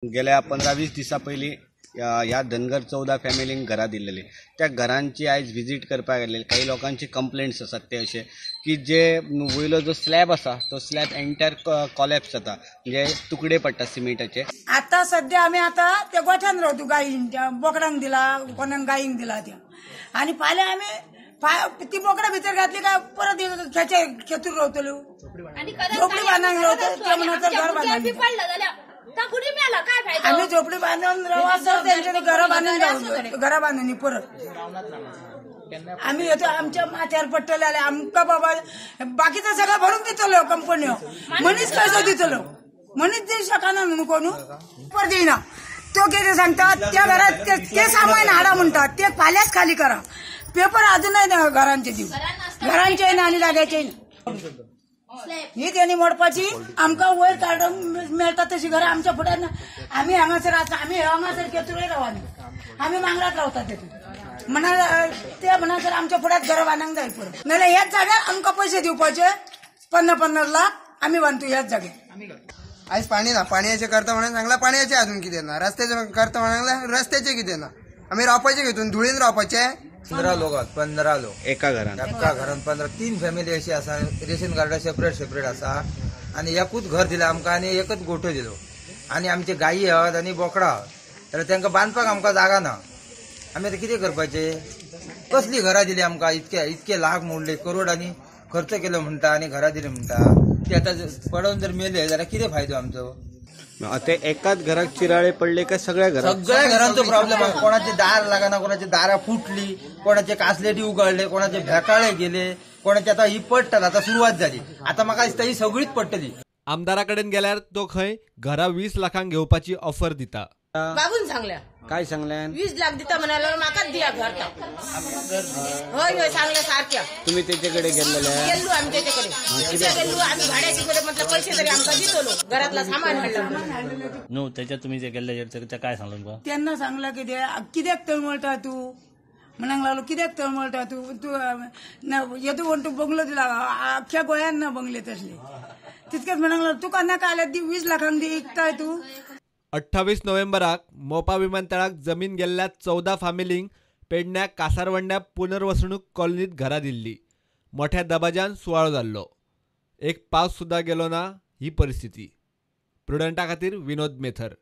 गेल्या 15-20 दिसां पयलीं ह्या धनगर 14 फॅमिलींक घरां दिल्लेली. त्या घरांची आयज विजीट करपाक आयिल्ले. काही लोकांची कंप्लेंट्स आसात ते अशे की जे वयलो जो स्लॅब आसा तो स्लॅब एंटायर कॉलॅप्स जाता, म्हणजे तुकडे पडटा सिमेंटाचे. आता सध्या आमी आता त्या गोठ्यान रावतो, गायीन बोकडांक दिला, कोणाक गायींक दिला त्या. आनी फाल्यां आमी ती बोकडां भितर घातली काय परत खेचे खेतूर रावतल्यो, झोपडी बांदून रावतो. ते म्हणत घर बांदून आम्ही झोपडी बांधून राव, त्यांच्या घरा बांधून रावतो, घरा बांधून परत आम्ही येतो. आमच्या माथ्यार पडटले जाल्यार आमकां बाबा बाकीचं सगळं भरून दितलो कंपन्यो, मनीस पैसो दितलो, मनीस दिवं शकना न्हू कोणू, पर दिना. तो कितें सांगता त्या घरात ते सामान हाडा म्हणटा, ते फाल्यांच खाली करा. पेपर अजूनय ना घरांचे दिव, घरांचे ना आनी जाग्याचे ना. ही तेणी मोडपाची आमकां वयर काडूंक मेळटा तशी घरां आमच्या फुड्यान. आमी हांगासर आसा, आमी हांगासर केतूरय रावना, आमी मांगरात रावता. तेतून म्हणा ते म्हणसर आमच्या फुड्यात घरां बांदूंक जाय परत, नाजाल्यार ह्याच जाग्यार आमकां पयशे दिवपाचे 50-50 लाख आमी बांदतो ह्याच जाग्यार. आयज पाणी ना, पाणयाचे करता म्हणून सांगला, पाणयाचे अजून कितें ना, रस्त्याचे करता म्हणून रस्त्याचे कितें ना. आमी रावपाचे घेतून धुळीन रावपाचे. 15 लोक आहात, 15 लोक एका घरान, एका घरान 15, 3 फॅमिली अशी आसा. रेशन कार्ड सेपरेट सेपरेट आसा आनी एकूच घर दिला आमकां आनी एकच गोठो दिलो. आनी आमचे गायी आहात आनी बोकडां आहात, जाल्यार तांकां बांदपाक आमकां जागा ना. आमी आतां कितें करपाचें? कसली घरां दिली आमकां? इतके इतके लाख मोडले, करोडांनी खर्च केलो म्हणटा आनी घरां दिली म्हणटा. ते आतां पडोवन जर मेले जाल्यार कितें फायदो आमचो? ते एकाच घराक चिराळे पडले काय सगळ्या घरात? सगळ्या घरांचो प्रॉब्लेम आहे. कोणाचे दार लागना, कोणाचे दारा फुटली, कोणाचे कासलेटी उगडले, कोणाचे भेकाळे गेले, कोणाचे आता ही पडटात. आता सुरवात झाली, आता म्हाका दिसता ही सगळीच पडटली. आमदारा कडेन गेल्यार तो खंय घरा 20 लाखांक घेवपाची ऑफर दिता. बाबून सांगल्या. काय सांगल्यान? 20 लाख दिता म्हणाले, म्हाकाच दिया घर. हय हय सांगले सारख्या. तुम्ही त्याच्याकडे गेलेले? गेल्लो आम्ही त्याच्याकडे, गेल्लो आम्ही भाड्याचे कडे. म्हटलं पैसे तरी आमकां दितलो, घरातला सामान हाडला. न्हू त्याच्यात तुम्ही जे गेल्ले काय सांगलं तुमकां? त्यांना सांगला कितें, कित्याक तळमळटा तूं म्हणूंक लागलो, कित्याक तळमळटा तूं, तूं येदो व्हड तूं बंगलो दिला, अख्ख्या गोंयान ना बंगले तसले. तितकेच म्हणूंक लागलो तुका नाका जाल्यार दी 20 लाखांक दी, इकताय तूं. 28 नोव्हेंबराक मोपा विमानतळाक जमीन गेल्ल्या 14 फामिलींक पेडण्या कासारवंड्या पुनर्वसणूक कॉलनीत घरां दिल्ली. मोठ्या दबाज्यान सुवाळो जाल्लो. एक पावस सुद्दां गेलो ना ही परिस्थिती. प्रुडंटा खातीर विनोद मेथर.